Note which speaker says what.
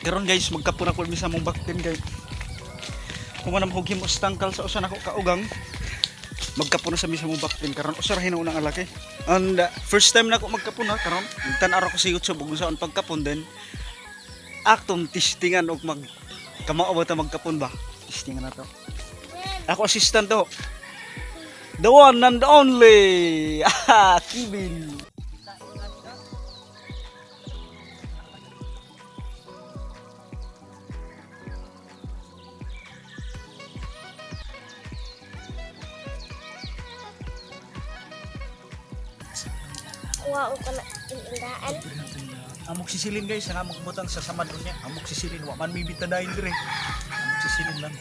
Speaker 1: Karon guys, magkapon ako mi sa among baktin kay kung man og himos tangkal sa usa nako kaugang, magkapon na sa mi sa among baktin karon, usa ra hinuon ang laki. And first time na ako magkapon ha karon. Nagtan-aw ko sa YouTube ug unsaon pagkapon, then aktong testingan og mag kamao ba ta magkapon ba. Testingan na to. Ako assistant to. The one and only, ah, Kevin.
Speaker 2: Kuha ko na indaan.
Speaker 1: Amok sisilin guys, ang amok butang sa samad niya. Amok sisilin, wa man may betadine dire. Amok sisilin lang.